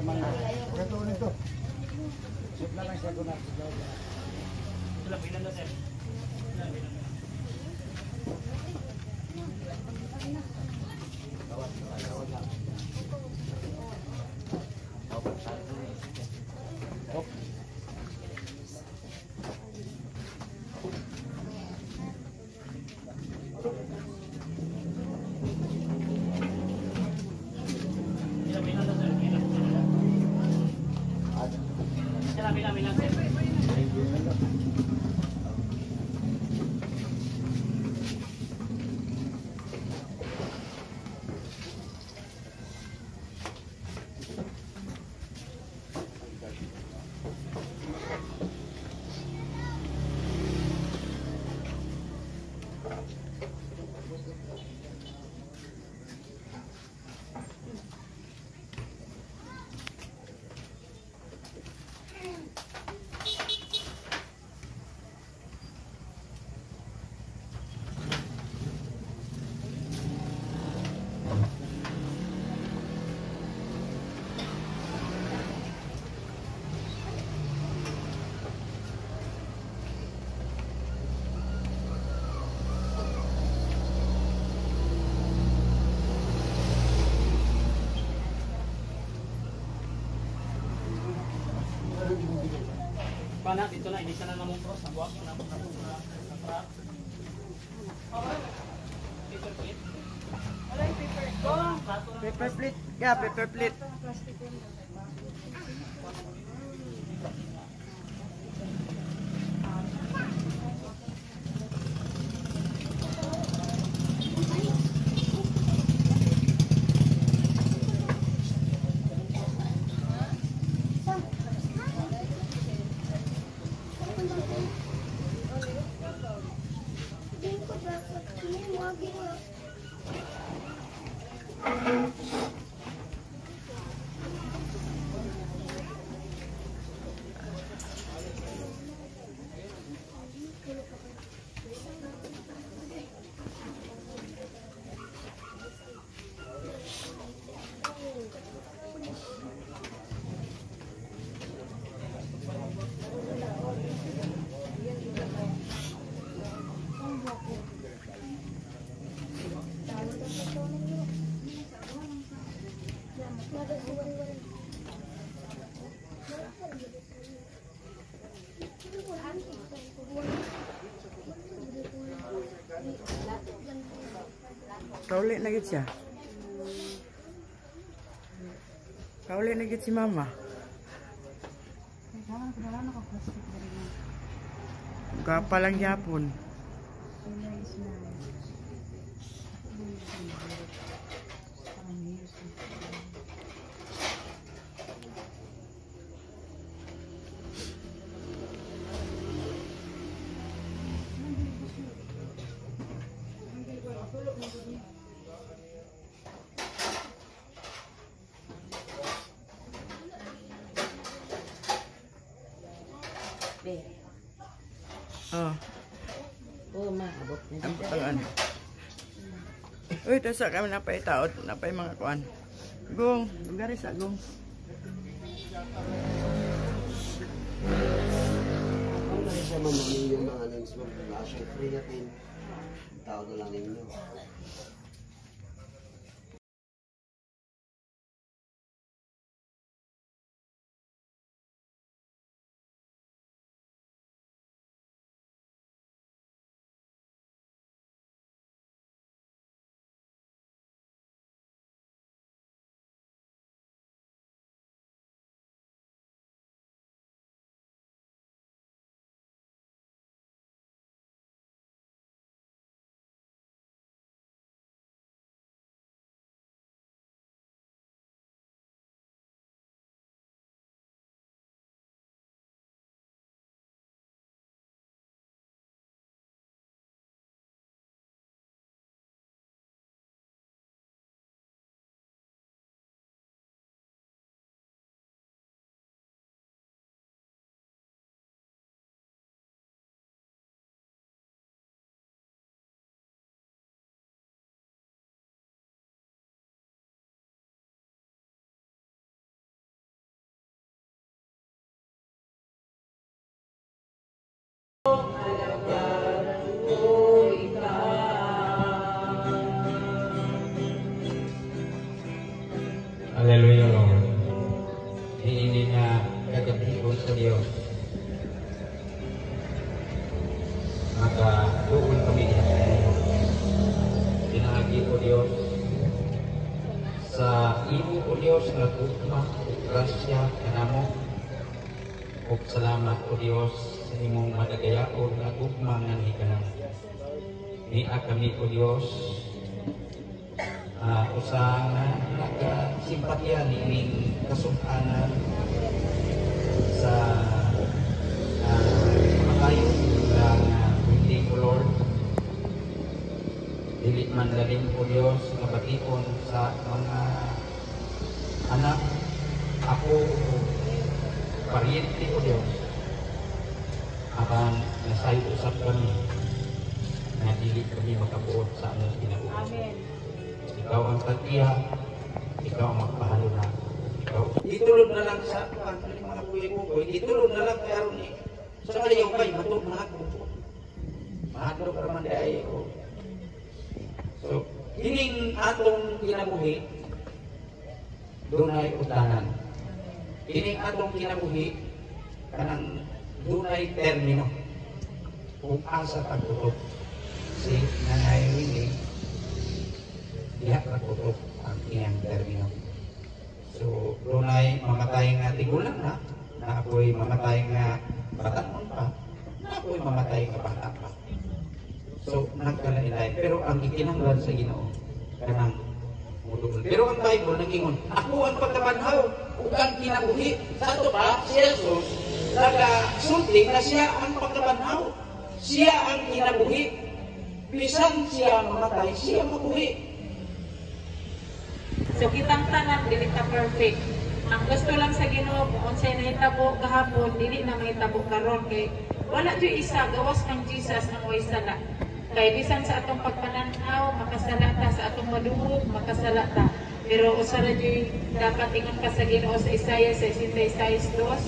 Man. Ito nito. Sip na lang siya kuna. Sila, na, sir. Gawat, gawat lang. Hop. Sila, bilan na, sir. Bilan. Sila, bilan, bilan, sir. Pana, dito na, hindi ka na namong cross. Ang buwak, na mo sa truck. Paper plate. Wala yung paper. Go! Paper plate. Yeah, paper plate. Plastic yun. Kauli na gid siya. Kauli na gid si mama. Gapa lang gyapon. Be. Oh, Oh, ma, abot na ang dito. ano. Uy, tasa kami napay taot, napay mga kuan. Gong, gari sa gong. Ang dali siya, ma'am, yung mga names, ma'am. Wala free na pin. Tawag na lang ninyo. Makaduol kami diha sa inyo. Pinaagi, O Dios, sa imo, O Dios, nga gugma ug grasya kanamo, ug salamat, O Dios, sa imong madagayaon nga gugma nganhi kanamo. Nia kami, O Dios, usa nga nagasimpatya niining kasug-anan sa kamatayon nga hindi ko, Lord, dili man lalim, O Dios, nga bation sa mga anak, apo o paryente, O Dios, apan nasayod usab kami nga dili kami makabuot sa among kinabuhi. Amen. Ikaw ang tag-iya, ikaw ang magpahaluna. Ikaw. Gitulod na lang sa kuan mga kuy-kuy, gitulod na lang kay aron ni sa kaliyaw kay matug mahadlok. Mahadlok ra man diay ko. So, kining atong kinabuhi dunay utanan. Kining atong kinabuhi kanang dunay termino kung asa tag-utob. Si Nanay Winnie, diha ra kutob ang iyang termino. So, dunay mamatay nga tigulang na, na ako'y mamatay nga batanon pa, na ako'y mamatay nga bata pa. So, nagkalain. Pero ang gikinahanglan sa Ginoo kanang muduol. Pero ang Bible nagingon, "Ako ang pagkabanhaw ug ang kinabuhi." Sa ato pa, si Jesus nagasulti na siya ang pagkabanhaw. Siya ang kinabuhi. Bisan siya mamatay, siya mabuhi. So kitang tanan dili ta perfect. Ang gusto lang sa Ginoo, kung unsay nahitabo gahapon dili na mahitabo karon, kay wala jud isa gawas kang Jesus ang way sala. Kay bisan sa atong pagpananaw makasala ta, sa atong madungog makasala ta. Pero usa ra jud dapat, ingon pa sa Ginoo sa Isaiah 66:2,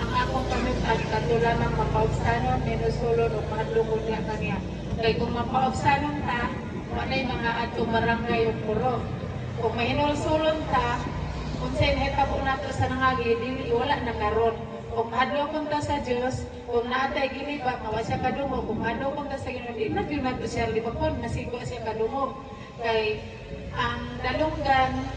"Ang akong pamintad kato lamang mapaubsanon, mahinulsulon ug mahadlokon niya kaniya." Kay kung mapaubsanon ta, walay mga adto barangay ug puro. Kung mahinulsulon ta, unsay nahitabo nato sa nangagi, dili wala na karon. Kung mahadlokon ta sa Dios, kung naatay giliba, mawa siya kadungog. Kung mahadlokon ta sa Ginoo, di na gyud nato siya libakon, masigo siya kadungog. Kay ang dalunggan,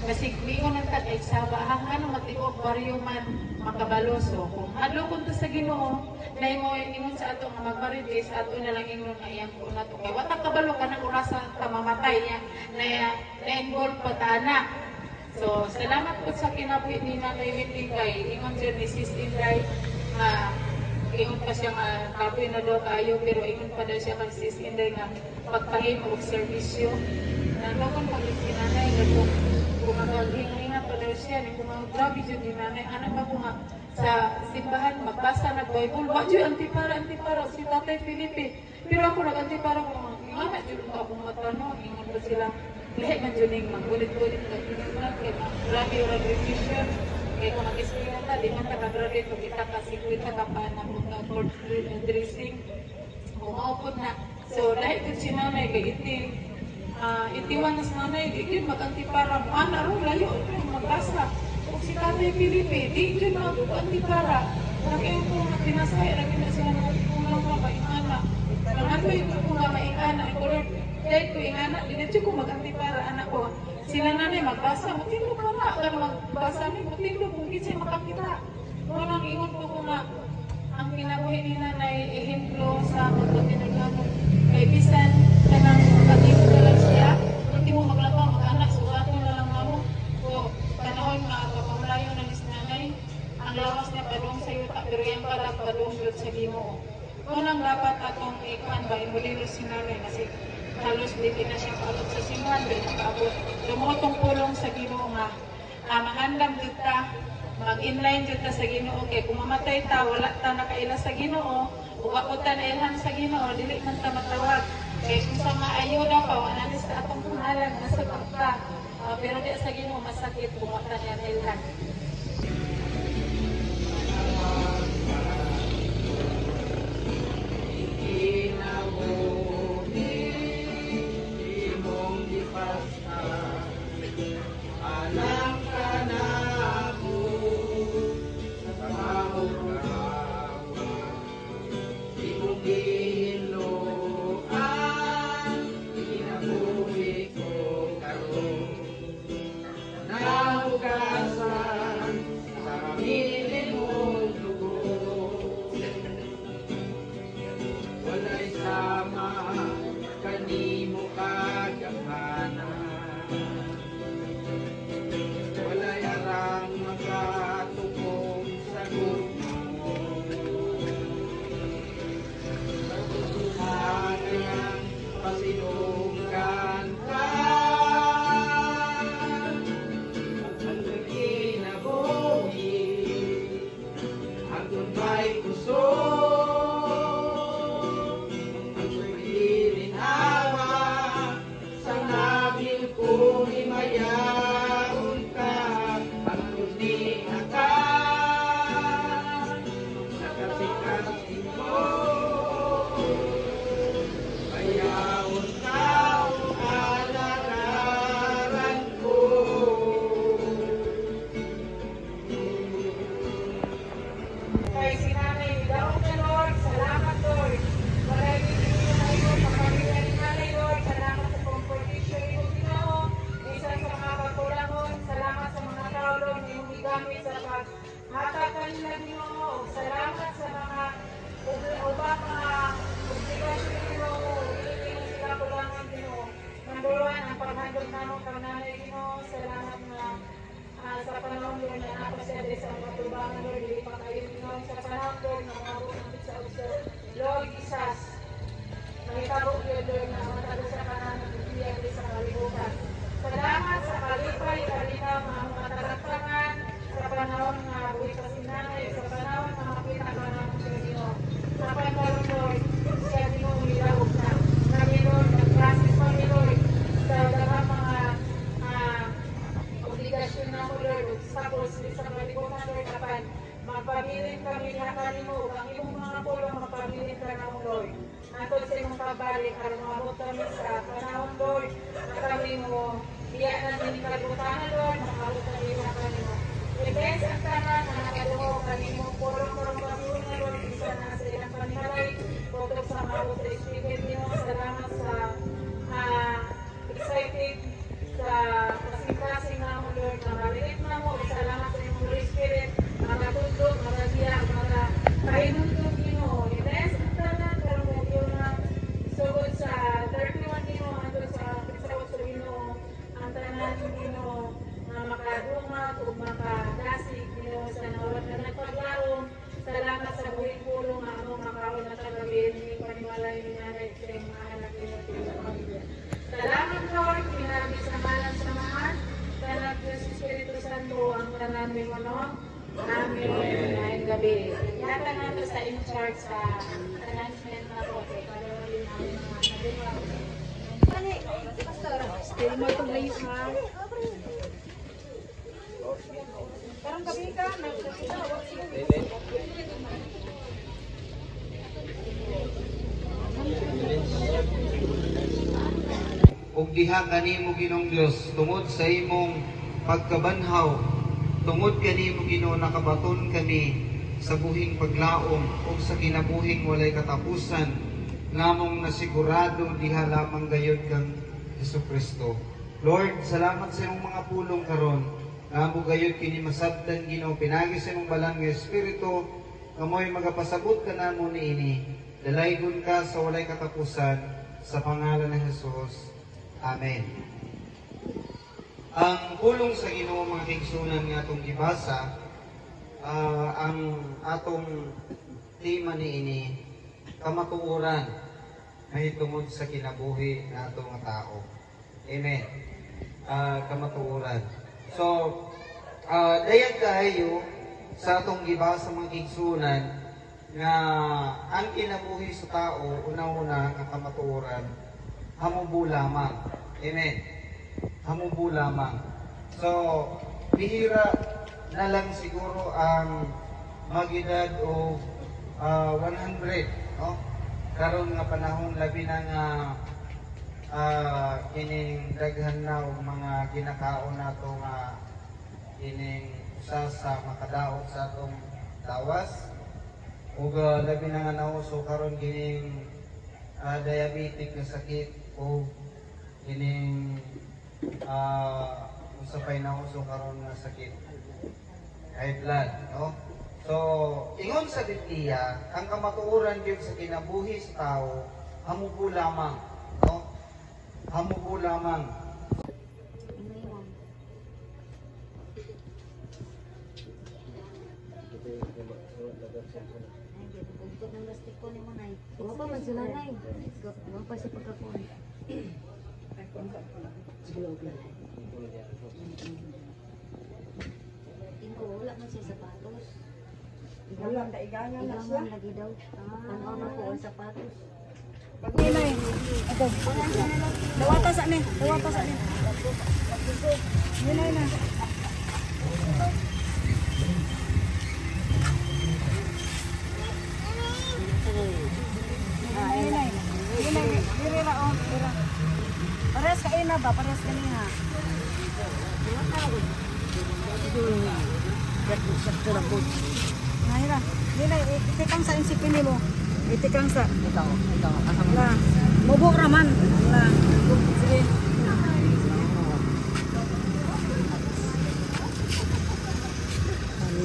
masig miingon ang tag ay saba hang ano matiok baryo man makabaloso. Kung hadlokon ta sa Ginoo, naimo ingon sa ato nga magmarites, ato na lang ingon nga iyang ko nato, kay wa ta kabalo kanang orasa ta mamatay niya na na-involve pa ta ana. So salamat po sa kinabuhi ni Nanay Wendy, kay ingon siya ni Sis Inday nga ingon pa siya nga kapoy na daw kaayo, pero ingon pa daw siya kay Sis Inday nga pagpahimo og serbisyo. Nalokon pa gyud si Nanay nga kung maghinga pa daw siya ni kung grabe jud ni Nanay anak ba ko nga sa simbahan magbasa nag Bible, wa jud antipara antipara si Tatay Felipe. Pero ako nag antipara ko nga nga jud ko akong mata, no? Ingon pa sila, lahi man jud ning magbulit-bulit ka kay grabe ora revision, kay kung mag-eskwela ta, di man ta ka-graduate kung kita ka 50 ka pa na og court dressing umuupod na. So dahil kung si Nanay kay iti itiwan na sa nanay, di yun mag-antipara mo. Ana ro, layo, magbasa. Kung si Tatay Felipe, di yun mag-antipara. Nakiyon ko nga pinasaya, lagi na sila mga kulang ka ba, ingana. Nangano yung ko nga maingana, ko Lord, dahil ko ingana, di na ko mag-antipara, anak ko. Sila nanay magbasa, mutindog ka na, kan magbasa ni, mutindog kung kinsay makakita. Mo nang ingon ko nga, ang kinabuhi ni Nanay, ehemplo sa pagkatinulungan. Kay bisan kanang katino na lang siya, hindi mo maglakaw, mag-anak, suwato na lang namo. O panahon nga papamulayo na ni si Nanay, ang lawas niya padung sa yuta, pero yan pala padung yun sa Ginoo. Unang dapat atong ikuan ba, imulilo si Nanay kasi halos dili na siya kaabot sa simbahan, di na kaabot. Lumutong pulong sa Ginoo nga, mahandam jud ta, mag-inline jud ta sa Ginoo, kay kung mamatay ta, wala ta nakaila sa Ginoo, ug wa ta nailhan sa Ginoo, dili man ta matawag. Kay kung sa maayo na pa, wala ni sa atong pangalan nasa ta. Pero di sa Ginoo masakit kung wa ta niya nailhan. Kinabuhi imong gipasta alang kanamo sa kamong kawa imong gihinlo. Kanimo kagamhanan. Walay arang makatukom sa gugma mo. Katotohanan pasinunggan ka. Ang kinabuhi, hangtod may kusog, ang gilinhawa sa nabil kong himayaon ka, hangtod ni ka sa kasing-kasing ko. Bayawon ka, alagaran ko. Kay si Nanay Daog na, Lord, salamat, Lord. Walay dili na imo pamilya ni Nanay, Lord. Salamat sa comfortation imo, Ginoo. Bisan sa mga pagkulangon, salamat sa mga tao, Lord, na imong gigamit sa paghatag kanila, Ginoo. Salamat sa mga ubang mga obligasyon, Ginoo. Dili mo sila kulangan, Ginoo. Number one, ang paghandog namo kang Nanay, Ginoo. Salamat nga sa panahon, Lord, na naa pa siya diri sa mga tubangan, Lord, dili pa kayo, Ginoo. Sa panahon, Lord, na moabot ng sa uso, Lord Jesus, mahitabo yun, Lord, na matag usa ka namo biya diri sa kalibutan. Salamat sa kalipay, kalinaw nga among matagtangan sa panahon nga buhi pa si Nanay, sa panahon nga makita ka namo siya, Ginoo. Apan karon, Lord, siya, Ginoo, milaog na. Kami, Lord, nag-process pa mi, Lord, sa daghang mga obligasyon namo, Lord, obstacles sa kalibutan, Lord, apan magpabilin kami diha kanimo ug ang imong mga pulong magpabilin ka namo, Lord. Hantod sa imong pagbalik aron moabot kami sa panahon, Lord, na kami mo biya na din kalibutan, Lord, makaabot kami diha kanimo. I-bless ang tanan na nakadungog kanimo pulong karong gabii, Lord, bisan na sa ilang panimalay, kutob sa maabot sa speaker nimo. Salamat sa excited sa kasing-kasing namo, Lord, na maliit namo. Salamat sa imong Holy Spirit, mga tudlo, mga giya, mga pahinumdum, Ginoo. I-bless ang tanan karong gabii na sugod sa 31, Ginoo, hangtod sa 8, Ginoo, ang tanan, Ginoo, nga makadungag ug makadasig, Ginoo, sa nawat na nagpaglaom. Salamat sa buhing pulong nga among makaon na kagabi ni panimalay ni Nanay sa imong mga anak, Ginoo, sa pamilya. Salamat, Lord, pinaagi sa ngalan sa Amahan, sa Diyos Espiritu Santo ang tanan mo. Amen. Ngayong gabi. Yata nato sa in charge sa announcement na po. Kay padawalin namin mga kadungag. Still mo itong layo ha. Karong gabi ka, Ug diha kanimo, Ginoong Dios, tungod sa imong pagkabanhaw, tungod kanimo, Ginoo, nakabaton kami sa buhing paglaom ug sa kinabuhing walay katapusan ngamong nasigurado diha lamang gayud kang Hesukristo. Lord, salamat sa imong mga pulong karon. Ngamo gayud kini masabtan, Ginoo, pinagi sa imong balaan nga Espiritu, kamoy magapasabot kanamo niini. Dalaygon ka sa walay katapusan sa pangalan ni Jesus. Amen. Ang pulong sa Ginoo, mga kaigsunan, nga atong gibasa, ang atong tema niini, kamatuoran mahitungod sa kinabuhi na atong nga tao. Amen. Kamatuoran. So, dayag kayo sa atong gibasa, mga kaigsunan, nga ang kinabuhi sa tao, una-una nga kamatuoran, hamubo lamang. Amen. Hamubo lamang. So, bihira na lang siguro ang magedad og 100, no? Karon nga panahon, labi na nga kining daghan na og mga ginakaon nato nga kining usa sa makadaot sa atong lawas ug labi na nga nauso karon kining diabetic nga sakit o kining usa pay nauso karon nga sakit, high blood, no? So, ingon sa Biblia, ang kamatuoran gyud sa kinabuhi sa tao, hamubo lamang. No? Hamubo lamang. Wa pa man sila nay. Wa pa siya pagkakuan. Ingo wala man siya sapatos. Wala, daigangan na siya. Igangan lagi daw. Ano na po ang sapatos. Ninay, ito. Dawata sa ni, dawata sa ni. Ninay na. Ah, ninay. Ninay, diri ra oh, dira. Parehas ka ina ba? Parehas kaniha. Nahira. Ninay, itikang sa insipin nimo. Itikang sa. Ikaw, ikaw. Na. Mubo raman. Na. Sige.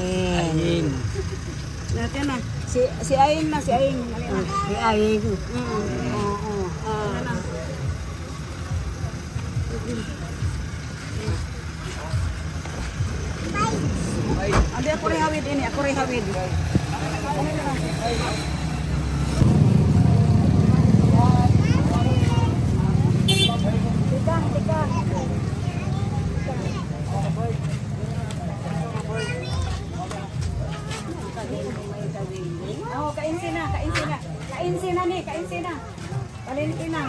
Amen. Natin na. Si Aing na, si Aing. Si Aing. Oo. Ah. Andi ako rin hawid ini, ako rin hawid. Tikang, tikang. Oh, kainsi na, kainsi na. Kainsi na ni, kainsi na. Palengke na.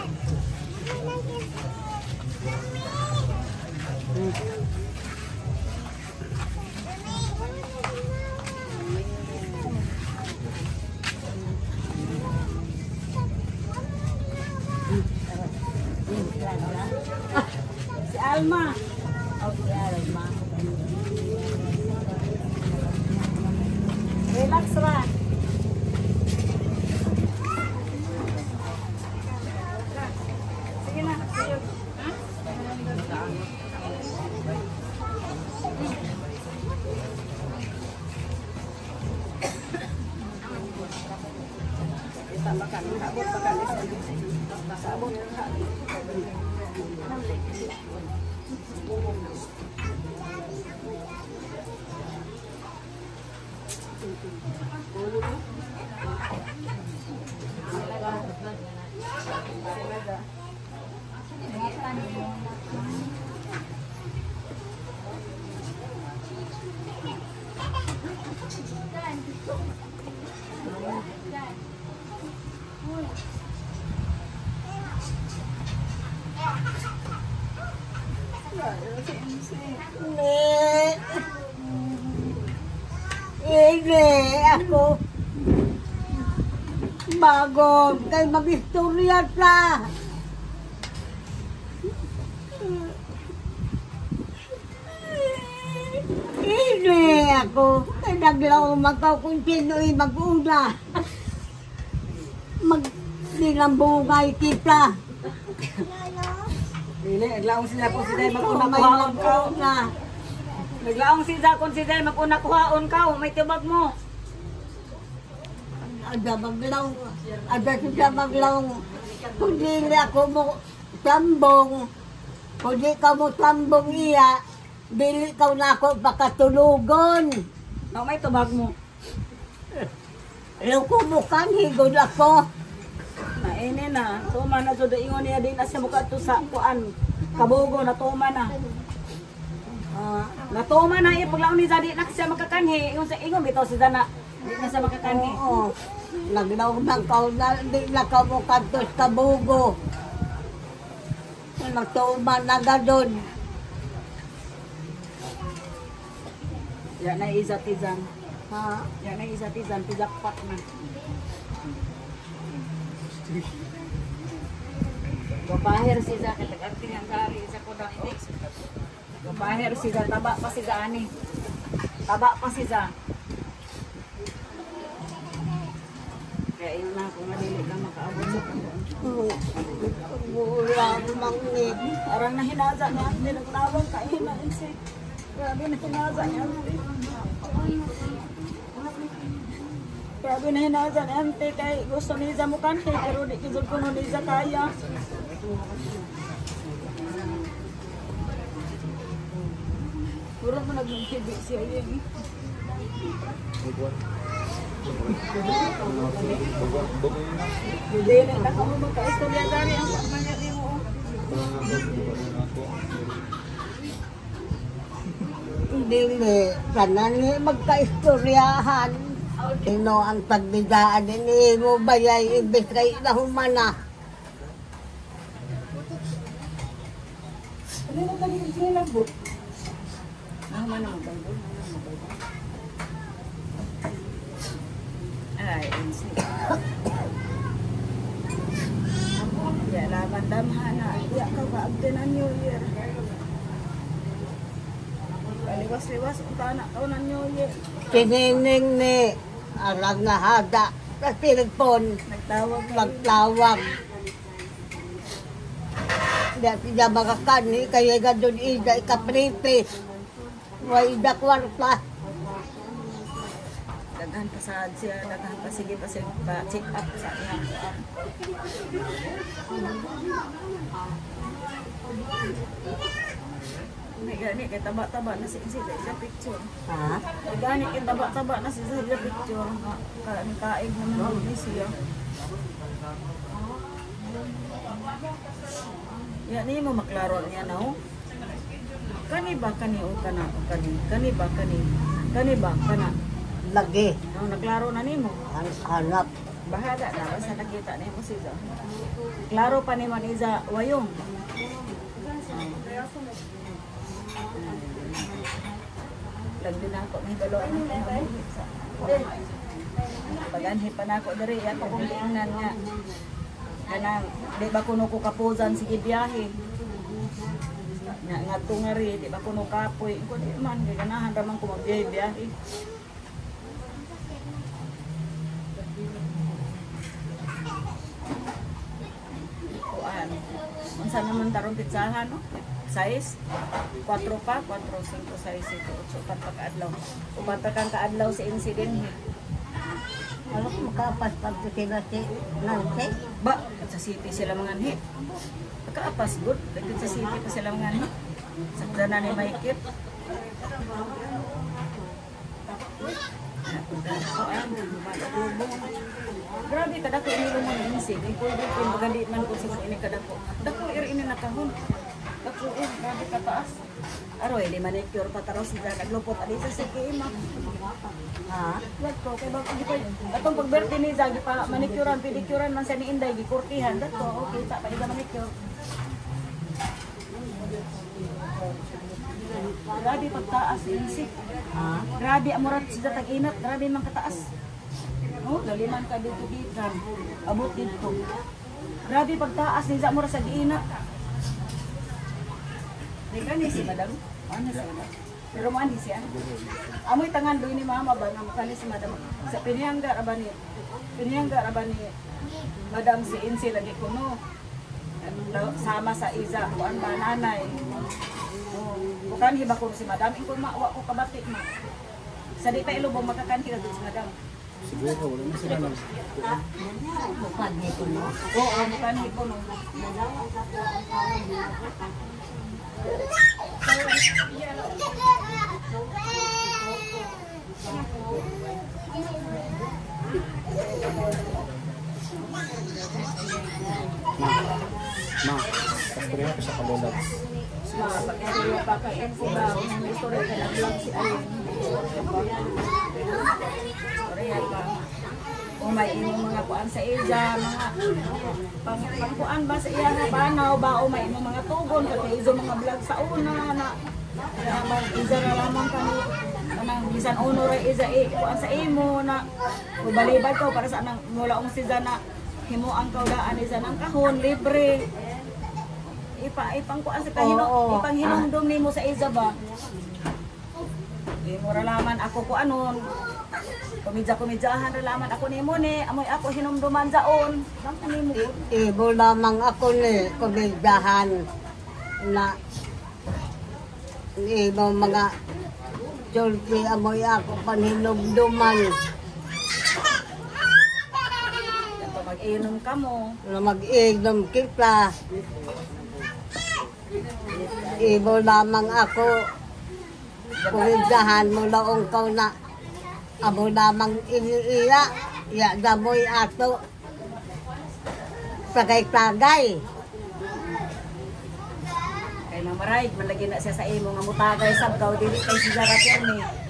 Si Alma. Oh, si Alma. Relax ra. Sige na. Sige. Ha? Makan, sabot makan. Sabot. Ini ako bago kay mag-istorya ta. Ini ako kay naglaw magkaw kung sino'y mag-una. Magbilambungay kita. Dili, naglaong sila kung sila mag-una May kuhaon ka. mag-una. Naglaong sila kung sila mag-una kuhaon ka, may tubag mo. Ada maglaw, ada sila maglaw. Kung di ako mo tambong, kung di ka mo tambong iya, dili ka na ako pakatulugon. No, may tubag mo. Loko mo kan, higod ako. Naini na, tuma na jud ingon niya din na siya mukha to sa kuan. Kabugo na tuma na. Natuma na ipaglaon ni Zadi na siya makakanhi. Ingon sa ingon bitaw si Zana. Di na siya makakanhi. Oo. Naglaw ng ka na, di na ka mo kantos kabugo. Nagtuma na gadon. Ya na isa tizan. Ha? Ya na isa tizan pijakpat na. Gapahir si Za kay tag-arting ang gari sa ko dang ini. Gapahir si Za taba pa si Za ani. Taba pa si Za. Kaya yun na kung madili ka makaabot sa kuan. Wala mang ni. Parang nahinaza niya, hindi nagtawag kain na si. Grabe nahinaza niya. Grabe nahinaza niya ante kay gusto niya mo kanhi pero di gid kuno niya kaya. Puro mo naghibi siya yun eh. Hindi na ako mo magka-istorya gani ang pamanya di mo. Dili, tanan ni magkaistoryahan. Ino ang pagbidaan ni mo bayay imbes kay nahumana. Ano mo kali sila bu? Nahuman na magbaybo. Ay, insi. Ya laban damhana. Ya ka kaabten ang New Year. Kaliwas-liwas unta na ka ng New Year. Tinining ni arang nahada sa telepon. Nagtawag na. Magtawag. Di siya makakani, kaya nga doon ida ikapripis. Wa ida kwarta. Daghan pa sa siya, daghan pa sige pa siya pa check up sa iyang kuan. May gani kay taba-taba na si sila sa picture. Ha? May gani kay taba-taba na si sa picture. Ka ni kaig naman ni siya. Ya ni mo maklaro niya no. Kani ba kani o kana o kani? Kani ba kani? Kani ba kana? Lagi. No, naklaro na nimo. Ang hanap. Bahala na basta nakita nimo siya. Klaro pa ni man iza wayong. Lagi na ako may balo ang sa. Paganhi pa na ako diri ako kung giingnan nga. Kanang di ba kuno ko kapuzan sige biyahe. Nga ngadto nga ri di ba kuno kapoy. Ko di man kay ganahan ra man ko magbiyahe biyahe. Kuan. Unsa naman tarong pitsahan no? Size 4 pa, 4, 5, 6, 7, 8, 4 pa kaadlaw. Upat pa kang kaadlaw sa incident. Ano kung makapas pag sila si Nancy? Ba, sa city sila mga anhi. Kaapas good, dagit sa city pa sila mga anhi. Sakda na ni Maikit. Grabe kadako ini mo ni insig. Ay pwede ko magandi man ko sa ini kadako. Dako ir ini nakahon. Dako eh, grabe kataas. Aroy, di manicure pa taro sila naglupot ani sa sige ima. Ha? Ko kay bag pa atong pag birthday ni Zagi pa manicurean pedicurean man sa ni Inday gikurtihan dato okay ta pa ida manicure. Grabe pagtaas insik. Ha? Grabe amurat sila tag-inat, grabe man kataas. Oh, galiman ka dito gikan. Abot dito. Grabe pagtaas ni Zamora sa giinat. Di gani si madam. Ano si madam? Pero mo ani siya. Amoy tangan doy ni mama ba nga mukha ni si madam. Sa piniyangga ra ba ni? Piniyangga ra ba ni madam si Insi lagi kuno. Sama sa Iza kuan ba nanay. Oh, bukan hiba ko si madam ingkon ma wa ko kabati ma. Sa di pa ilubong makakanhi ra si madam. Siguro wala na sila nag Bukad nito no? Oo, mukanhi ko no. Ma, pastorya ko sa kabulag. Ma, pag-istorya ko ba, istorya ka na vlog si Alin. Istorya pa. O may imong mga kuan sa iya, mga pangkuan ba sa iya nga banaw ba o may imong mga tugon kay izo mga vlog sa una na lamang iza ra lamang kani kanang bisan uno ra iza eh kuan sa imo na mubalibad ko para sa anang mulaong siza na himuang kaudaan iza ng kahon libre ipangkuan sa kahino ipanghinumdum nimo sa iza ba. Di mo ra laman ako ko anon. Kumidya-kumidyahan ra laman ako nimo ni, amoy ako hinumduman jaon. Bangka nimo. Ibo lamang ako ni kumidyahan na ibo mga sulti amoy ako panhinumduman. Kato mag Mag-inom ka mo. Na mag-inom kita. Ibo lamang ako. Kurindahan mo laong kau na amo lamang iniiya. Ya damoy ato. Tagay-tagay. Kay Mama Ray, malagi na siya sa imo nga mutagay sab kaw dili kay si Zara Pirmi.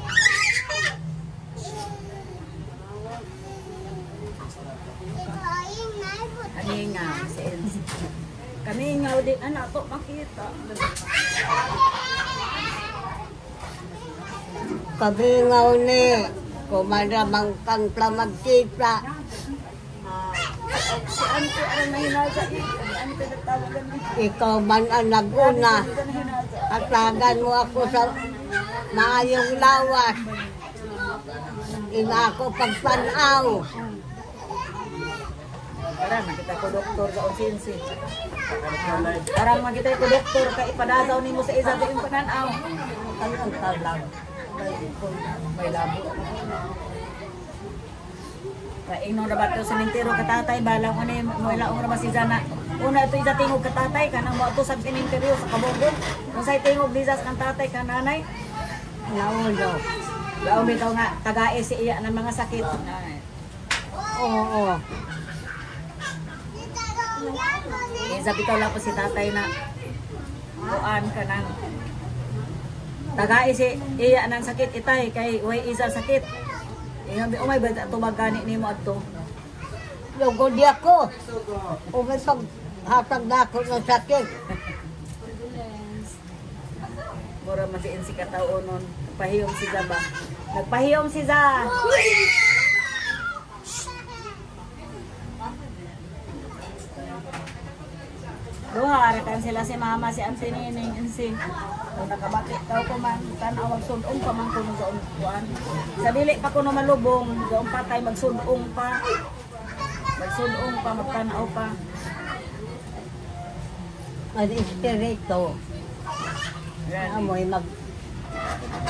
Kami nga, si Enz. Kami nga, di anak to makita. Kami ngaw ni. Kumaramang kang magkita. Si Ante, aron nahinaza. Si Ante nagtawagan ni. Ikaw man ang nag-una. Hatagan mo ako sa maayong lawas. Ina ako pagtanaw. Tara, nakita ko doktor sa onsinsi. Tara, makita ko doktor kay ipadasaw nimo sa isa tuwing pananaw. Anong talag? May labo. Kaingnon ra ba to sa sementero katatay balang ano yung mo ra ba si Zana. Una ito isa tingog katatay kanang mo ato sa sementeryo sa Kabongo. Kung say tingog disas kang tatay kan nanay. Naulo. Laom bitaw nga tagae si iya ng mga sakit. Ay. Oo. Isa bitaw lang po si tatay na kuan ka nang tagae si iya ng sakit itay kay way isa sakit. Ingon bi umay ba tubag gani nimo adto. Lugod di ako. Umay paghatag na ako ng sakit. Mura man si Insi katao nun. Nagpahiyom si Zaba. Nagpahiyom si Za. Duha, rakan sila si mama, si Auntie Nining, Insi. Kung nakabati daw ko man, tanaw magsundong pa man kuno sa kuan. Sa dili pa kuno malubong, doon patay magsundong pa. Magsundong pa, magtanaw pa. Ang espiritu. Amoy magtanaw.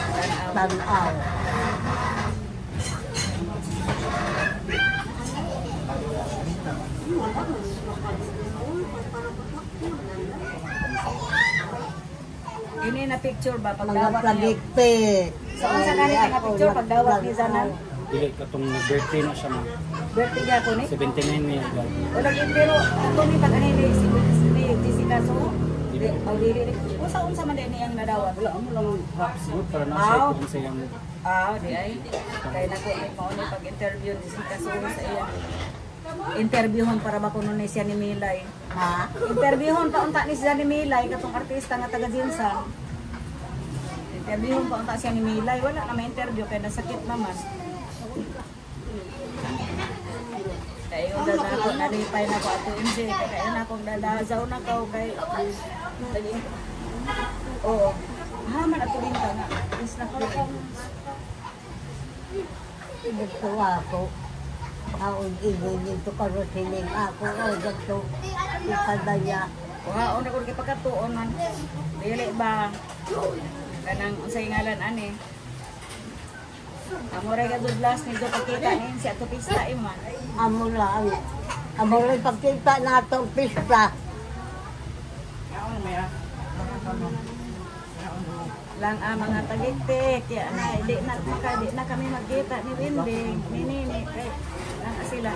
Ini na picture ba Mga pagdawat niya? plagikpit. Sa unsa gani nga picture pagdawat ni Zanan? Dili katong birthday na siya ma'am. Birthday niya ko ni. 79 niya ba? Wala gid pero ato ni pag ani ni si ni Jessica so di aw dili ni. Unsa unsa man din niyang nadawat? Wala amo lang rap siguro para na siya Aw. kung sa iyang Ah, di ay. Kay nako ay mao ni pag interview ni Jessica so sa iya. Interviewhon para ba kuno ni siya ni Milay. Ha? Interviewhon pa unta ni siya ni Milay katong artista nga taga Jinsan. Interviewhon pa unta siya ni Milay, wala na may interview kay nasakit naman. Kay yun na ako, nalipay na ko ato insi, kay kay na akong dadazaw na ko, kay Oo. Ha, man ato din ka nga. Is na ko. Dito ako. Aon ibo dito karon sining ako. O dito. Ikadaya. Kuhaon na ko kay pagkatuon man. Dili ba kanang unsay ngalan ani? Amore ka dudlas ni do pagkita ni si ato pista iman. Amo lang. Amo lang pagkita na atong pista. Lang ang mga tagiktik ya na di na maka di na kami magkita ni Winding ni Nini kay lang sila.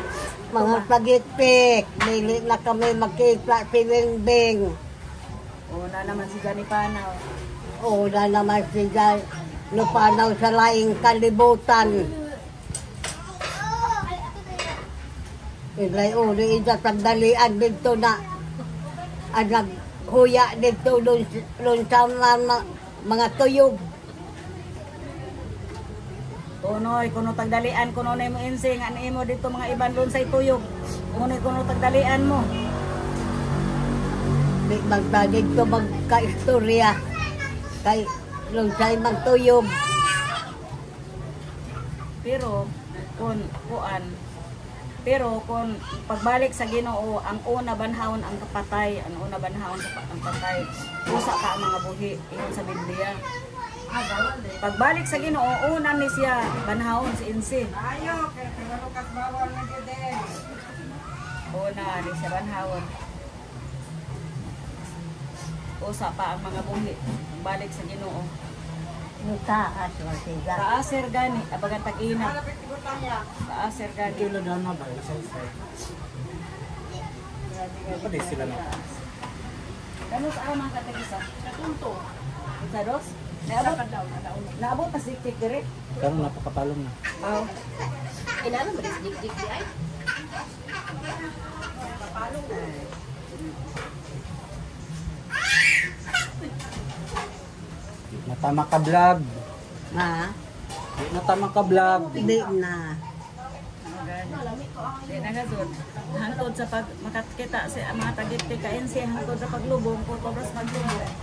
Mga pagikpik. Dili na kami magkita si Wingbing. Una naman si Johnny Panaw. Una naman si Jan Lupanaw sa laing kalibutan. Ilay uli ida tagdalian dito na ang naghuya dito dun sa mga tuyog. Kunoy kuno tagdalian kuno na mo insing an imo dito mga iban doon sa tuyog. Kunoy kuno tagdalian mo. Di magta dito magkaistorya kay dun sa imang tuyog. Pero kun kuan pero kung pagbalik sa Ginoo ang una banhawon ang kapatay, ang una banhawon ang patay. Usa ka ang mga buhi ingon sa Biblia. Pagbalik sa Ginoo una ni siya banhawon si insi. Una, di sa banhawon. Usa pa ang mga buhi. Balik sa Ginoo. Mutaas wa siya. Kaaser gani, abagan tag-ina. Kaaser gani. Kilo daw na ba? Isang side. Pwede sila na. Kano sa mga katigisa? Katunto. Isa dos? Naabot? Naabot na siktik dire? Karon napakapalong na. Aw. Inano mo rin dik-dik di ay? Di na tama ka vlog. Ha? Di na tama ka vlog. Di na. Di na gazon. Hangtod sa pag makakita si ang mga tagiti kain siya hangtod sa paglubong ko kobras maglubong.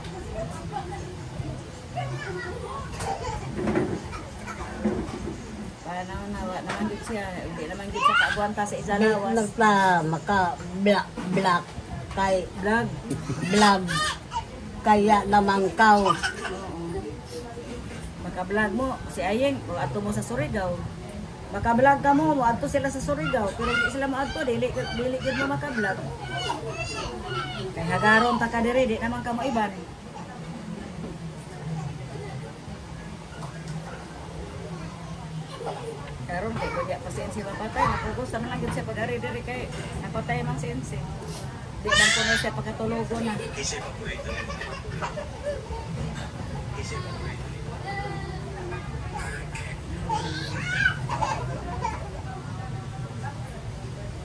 Para na wa naman gid siya, hindi naman gid siya kaagwanta sa Di isalawas. nagpa maka black black kay Vlog. vlog kaya naman kaw. Maka-vlog mo si Ayeng, o adto mo sa Surigao. Maka-vlog ka mo, moadto sila sa Surigao, pero hindi sila moadto, dili dili gid mo maka-vlog. Kay hagaron ta ka diri, di naman ka mo iban. Karon kay kuya pa si NC mapatay, napugos naman lang gyud siya pag-ari diri kay napatay man si NC. Di man kuno siya pagkatulogo na.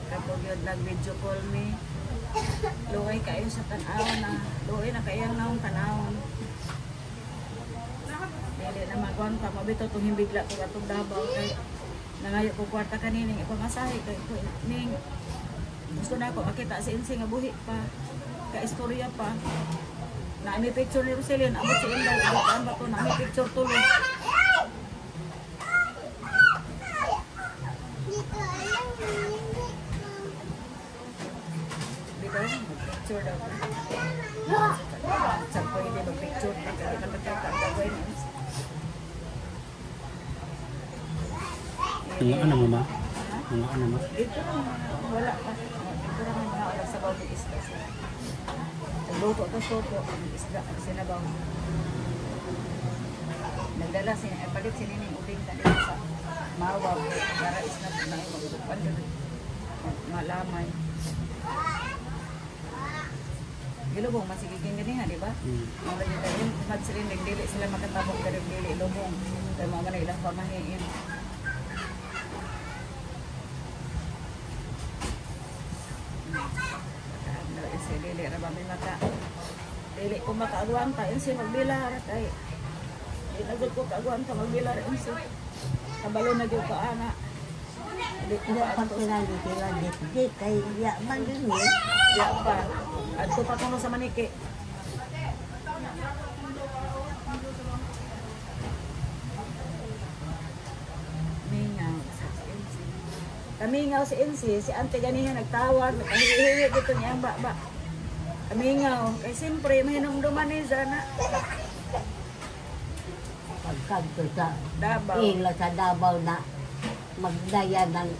Kapag yun nag-video call me, luoy kayo sa tanaw na, luoy na kayang naong tanawon. Dili na magwanta, mabito itong himbigla ko atong Davao kay nangayo ko kwarta kanining ipamasahe kay ko ning gusto na ako makita si Insi nga buhi pa, ka istorya pa. Na may picture ni Roselyn, abot si Inday, abot ang bato, na may picture tuloy. Dito, mag-picture daw. Sa pwede mag-picture, hindi man magkakagawin. Mga ano mo ma? Mga ano mo? Ito lang, wala pa. Ito lang ang mga walang sabaw ng isda sila. Nagluto to soto, ang isda, ang sinabaw. Nagdala si, palit si Nining ubing ta dito sa Mawag. Para isda na magbukan doon. Malamay. Gilubong, masigiging ganiha, di ba? Mga lagi tayo, magsilinding, dili sila makatabok, pero dili lubong. Kaya mga man ilang pamahiin. Ano, isi, dili ra ba may maka dili ko makaagwanta insi magbilar kay di na gud ko kaagwanta magbilar insi kabalo na gyud ko ana di ko Di pa adto tinali sila dik kay ya man din eh. di pa adto pa kuno sa Maniki. Mingaw sa NC. Kamingaw si NC, si Ante ganiha nagtawag, nagkahihihi dito niya ang baba. Kamingaw, kay siyempre mahinumduman ni Zana. Pagkadto sa Davao. ila sa Davao na magdaya ng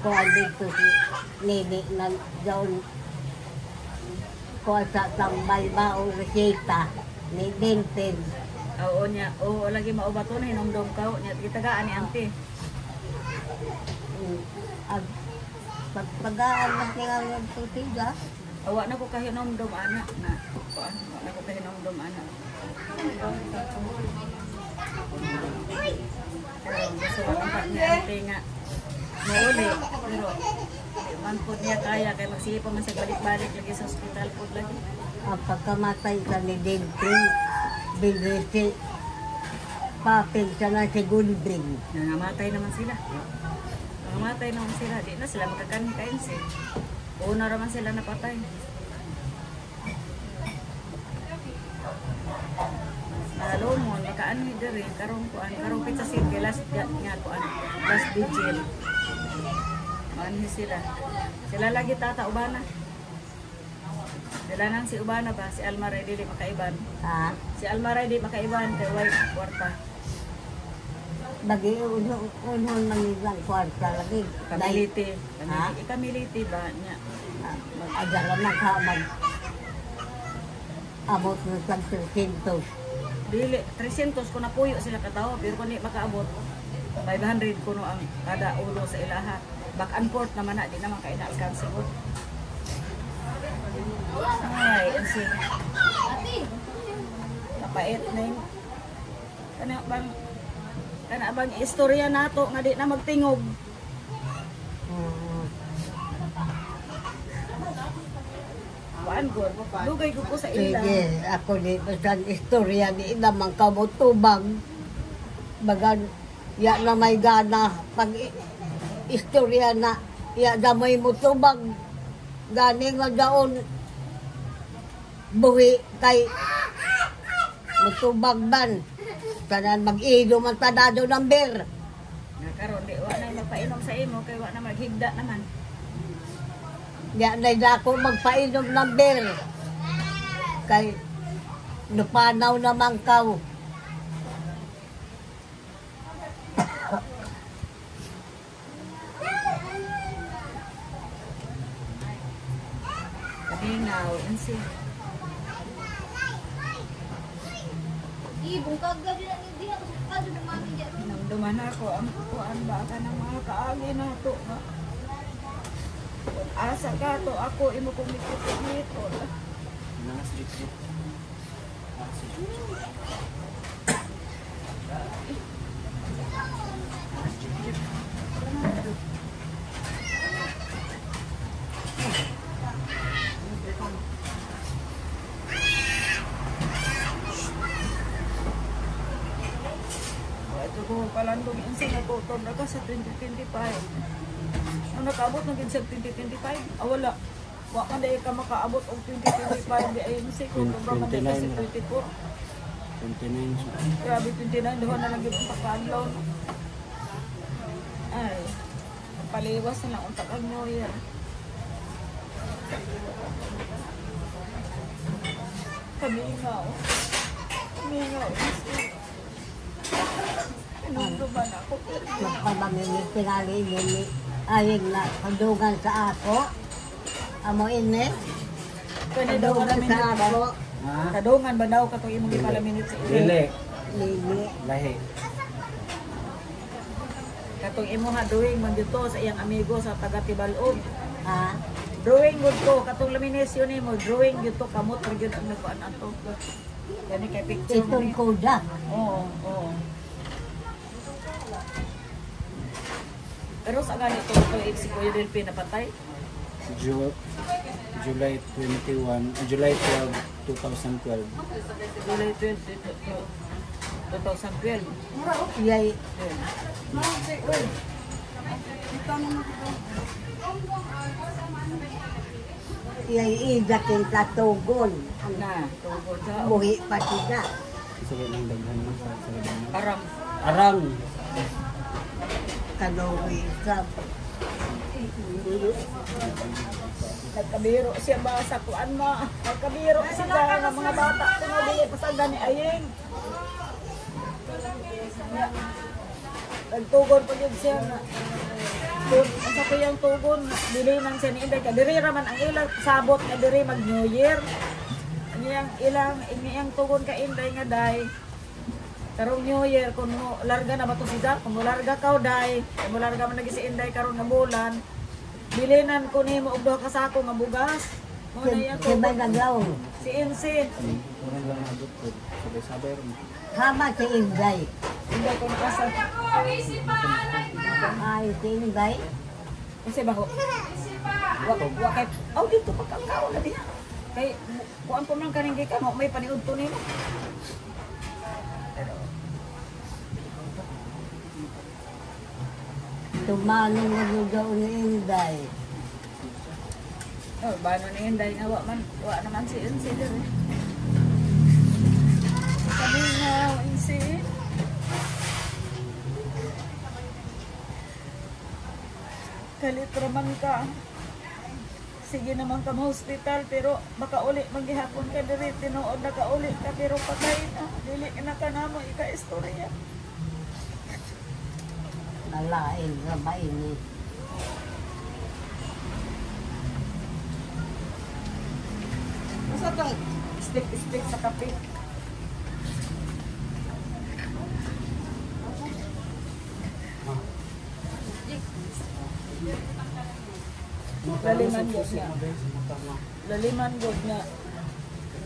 kuan dito si Nini ng doon kuan sa tambay bao reseta ni Delpin. Oo niya, oo lagi maubato na hinumdum ka niya gitagaan ni Ante. Ag pagpagaan na sila ng tutiga. Awa na ko kahinumdum ana na kuan, wa na ko kahinumdum ana. Pero gusto ko ang ni Ante nga mauli pero di man pud niya kaya kay magsige pa man siya balik-balik lagi sa ospital pud lagi. Ang pagkamatay sa ni Delpin, binisi papel siya na si Gulbin. Nangamatay naman sila. Nangamatay naman sila. Di na sila makakanhi si. Una raman sila napatay. Nalumon, makaanhi diri karong kuan, karong Pizza City last nga kuan, last vigil. Maanhi sila. Sila lagi tata ubana. Sila nang si Ubana ba, si Almaray dili makaiban. Ha? Si Almaray di makaiban kay way kwarta. Bagi uno man ilang kwarta lagi. Kamiliti. Ha? Ikamiliti ba niya? Agara na ka mag abot na sa 300. Dili, 300 ko napuyo sila katawo, pero kung di makaabot, 500 kuno ang kada ulo sa ilaha. Back and forth naman na, di naman kay na-alkanse ko. Ay, ansi. Kapait na yun. Kana bang kana bang istorya nato nga di na magtingog. Kuan gud. Dugay ko sa ila. Sige, ako di basta ang istorya ni ina man kamutubang. Bagan, ya na may gana. Pag istorya na, ya na may mutubang. Gani nga daon, buhi kay mutubag ban. Tanan mag-ido man tanado ng beer. Nga karon di wa na magpainom sa imo kay wa na maghigda naman. Ya na dako magpainom ng beer. Kay nupanaw naman kaw. Kamingaw, ansi. Namduman ako ang kuan ba ka ng mga kaagi na to nga. Kung asa ka to ako imo kong nito. Nangas jik. Ito ko palandong insa na gutom na ka sa 2025. Ang nakaabot na gid sa 2025? Ah, wala. Wa man dahil ka makaabot og 2025 di ay si ko man dahil ka sa 24. 29 siya. Grabe 29 duha na lang gyud ang pagkaadlaw. Ay, paliwas na lang unta kag New Year. Kamingaw. Kamingaw. Pinunduman ako. Magpamamili tingali ini ayin na kadungan sa ako. Amo ini Kani daw ka kadungan sa minute ba? ako. Ha? Kadungan ba daw katong imong gipalaminit sa ila? Dili. Lili. Lahi. Katong imo ha drawing man dito sa iyang amigo sa taga Tibalog. Ha? Drawing gud ko katong laminesyo nimo drawing gyud to kamot ra gyud ang nagkuan ato. Kani kay picture Itong ni. kuda. Oo, oo. Pero sa ganito tuig si Kuya Delphi napatay. July 21, July 12, 2012. July 20, 2012. Yay. Yay ida king katugon. Ang Na, tugod sa buhi pa sila. Sige nang daghan mo sa daghan. Arang. Arang. Kanuwi sa Nagkabiro siya ba sa kuan ma? Nagkabiro siya nga mga bata kuno dili pa sa gani ayeng. Nagtugon pa gyud siya nga. Ang sa kuyang tugon, dili man siya ni Inday kay diri ra man ang ilang sabot nga diri mag New Year. Ang iyang ilang iyang tugon ka Inday nga day. Karong New Year kung mo larga na ba to siya? Kung mo larga ka day, kung mo larga man lagi si Inday karon nga bulan, bilinan ko nimo og duha ka sako nga bugas. Mo na iyang Sibay tugon. naglaw. Si Insi. Murang lang abot ko. Sabay-sabay ron. Hama si Inday. Inday ko nakasa. Ay, si Inday. Kasi ba ho? Wa wa kay aw dito pagkakaon na diha. Kay kuan po man kaning gikan mo may paniudto nimo. Pero Tumanong na daw ni Inday. oh, bano ni Inday nga wa man wa naman si Insi diri. Kami nga Insi. Kalit raman ka. Sige naman ka hospital pero makauli maghihapon ka diri tinuod nakauli ka pero patay na dili na ka namo ika istorya. Malain ra ba ini? Basta tong stick-stick sa kape. Laliman gud nga. Laliman gud nga.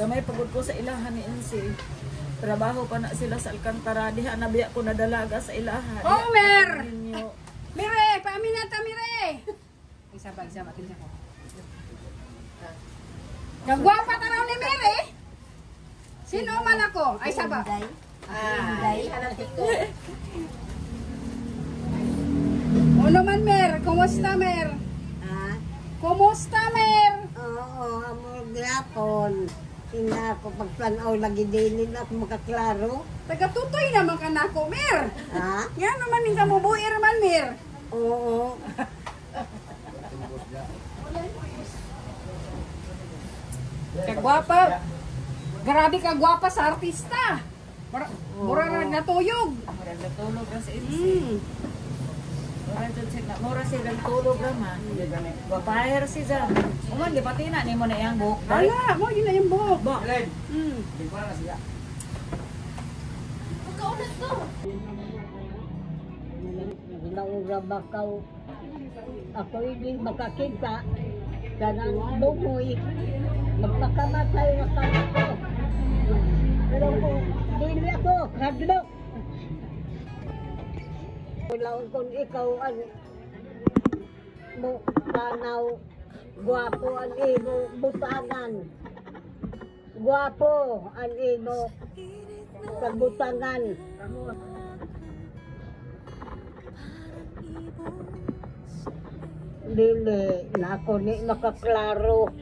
Gamay pagod ko sa ilahan ni Insi. Trabaho pa na sila sa Alcantara. Diha na biya ko nadalaga sa ilaha. Diha Homer! ninyo. Mire, paamin na ta, Mire! Isa ba, isa ba, tinsa ko. Kagwapa ka raw ni Mire! Sino man ako? Ay, saba. Inday. Ano man, Mer? Kumusta, Mer? Ha? Kumusta, Mer? Oo, amor gyapon. Ina ko pagtanaw lagi dili na ako makaklaro. Tagatutoy naman ka nako, Mer. Ha? Nga naman yung kamubuir man, Mer. Oo. Kagwapa. Grabe kagwapa sa artista. Mura, mura na natuyog. Mura natulog ra si Insi. Mura jud sila, mura sila tulog ra ma. Babae ra si Zam. Uman gipati na nimo na iyang buhok. Dai. Wala, mo yun na yung buhok. Ba. Ginaura ba kaw? Ako hindi makakita. Kanang bumoy. Magpakamatay na kami ko. Pero kung dili ako, hadlok. Wala kung ikaw ang mo tanaw, gwapo ang imo butangan. Gwapo ang imo pagbutangan. Dili, na ako ni makaklaro.